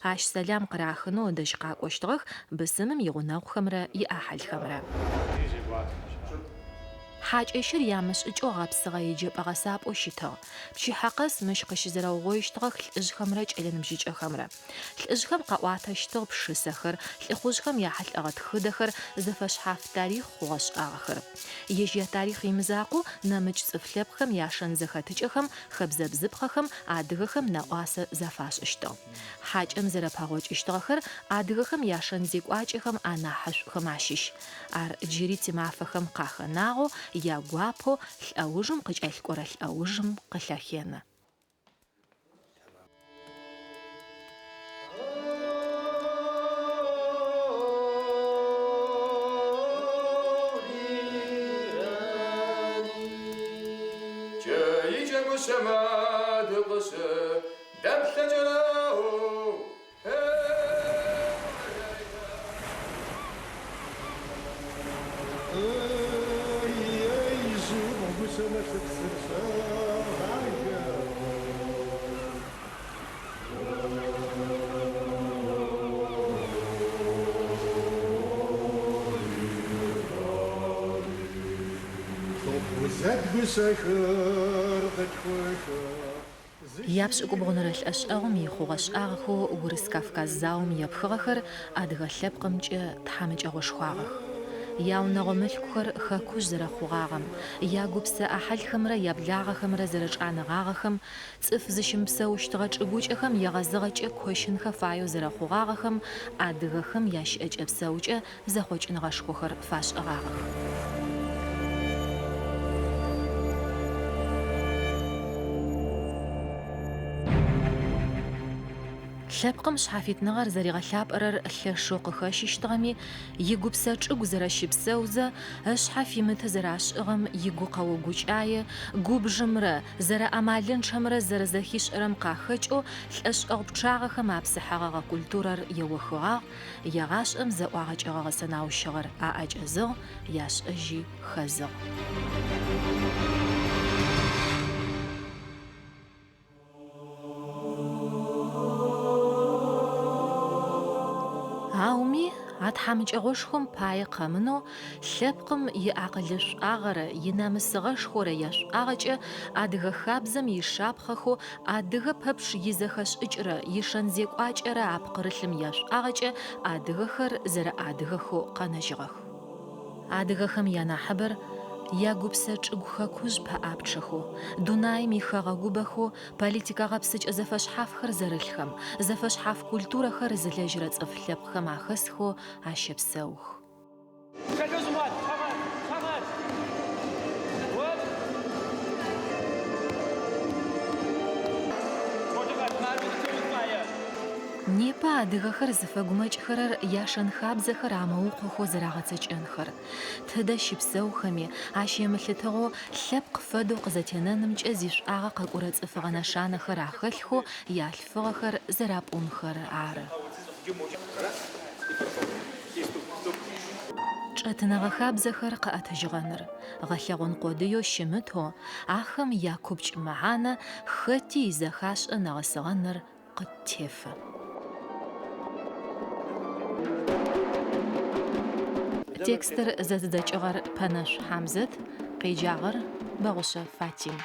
Ащ сэлам къырахынэу ыдэжь къакӏощтыгъэх бысымым игъунэгъухэмрэ иӏахьылхэмрэ. Хьакӏэщыр ямышӏыкӏэу гъэпсыгъэ еджэпӏэ-гъэсапӏэу щытыгъ. Пчыхьэ къэс мыщ къыщызэрэугъоищтыгъэх лӏыжъхэмрэ кӏэлэ ныбжьыкӏэхэмрэ. Лӏыжъхэм къаӏуатэщтыгъ пшысэхэр, лӏыхъужъхэм яхьылӏэгъэ тхыдэхэр, зэфэшъхьаф тарихъ хъугъэ-шӏагъэхэр. Ежь ятарихъ имызакъоу, нэмыкӏ цӏыф лъэпкъхэм яшэн-зэхэтыкӏэхэм, хэбзэ-бзыпхъэхэм адыгэхэм нэӏуасэ зафашӏыщтыгъ. Хьакӏэм зэрэпэгъокӏыщтыгъэхэр адыгэхэм яшэн-зекӏуакӏэхэм анахьышӏухэм ащыщ. Ар джыри тимафэхэм къахэнагъэу, ягуапэу лӏэужым къыкӏэлъыкӏорэ лӏэужым къылъэхенэ. Япшӏыкӏубгъунэрэ лӏэшӏэгъум ихъугъэ-шӏагъэхэу Урыс-Кавказ заом епхыгъэхэр адыгэ лъэпкъымкӏэ тхьамыкӏэгъошхуагъэх. Яунэгъо мылъкухэр хэкужъ зэрэхъугъагъэм, ягупсэ ӏахьылхэмрэ яблагъэхэмрэ зэрэчӏанэгъагъэхэм, цӏыф зыщымыпсэущтыгъэ чӏыгукӏэхэм егъэзыгъэкӏэ кощынхэ фаеу зэрэхъугъагъэхэм адыгэхэм ящыӏэкӏэ-псэукӏэ зэхъокӏыныгъэшхохэр фашӏыгъагъэх. Лъэпкъым шъхьафитныгъэр зэригъэлъапӏэрэр лъэшэу къыхэщыщтыгъэми, игупсэ чӏыгу зэрэщыпсэузэ, ышъхьэ фимыты зэрашӏыгъэм игукъэо-гукӏае, губжымрэ зэрэамалынчъэмрэ зэрэзэхишӏэрэм къахэкӏэу лӏэшӏэгъу пчъагъэхэм апсыхьэгъэгъэ культурэр еохыгъагъ, Егъашӏэм зэӏуагъэкӏэгъэгъэ сэнаущыгъэр аӏэкӏэзыгъ, яшӏэжьи хэзыгъ. Ауми, а тхьамыкӏэгъошхом пае къэмынэу, лъэпкъым иакъылышӏуагъэрэ инамысыгъэшхорэ яшӏуагъэкӏэ адыгэ хабзэм ишапхъэхэу Адыгэ пэпчъ изэхэшӏыкӏрэ ишэн-зекӏуакӏэрэ апкъырылъым яшӏуагъэкӏэ адыгэхэр зэрэадыгэхэу къэнэжьыгъэх. Адыгэхэм янахьыбэр ягупсэ чӏыгу хэкужъ пэӏапчъэхэу, дунаим ихэгъэгубэхэу политикэ гъэпсыкӏэ зэфэшъхьафхэр зэрылъхэм, зэфэшъхьаф культурэхэр зылэжьырэ цӏыф лъэпкъхэм ахэсхэу ащэпсэух. Непэ адыгэхэр зыфэгумэкӏхэрэр яшэн-хабзэхэр амыукъохэу зэрагъэцэкӏэнхэр, тыдэ щыпсэухэми, ащ емылъытыгъэу лъэпкъ фэдэу къызэтенэнымкӏэ зишӏуагъэ къэкӏорэ цӏыфыгъэ нэшанэхэр ахэлъхэу ялъфыгъэхэр зэрапӏунхэр ары. Чӏэтынэгъэ хабзэхэр къэӏэтыжьыгъэныр, гъэлъэгъон къодыеу щымытэу, ахэм якупкӏ мэхьанэ хэти изэхашӏэ нэгъэсыгъэныр къыттефэ. Текстыр зэзыдзэкӏыгъэр Пэнэшъу Хьамзэт, къеджагъэр Бэгъушъэ Фатим.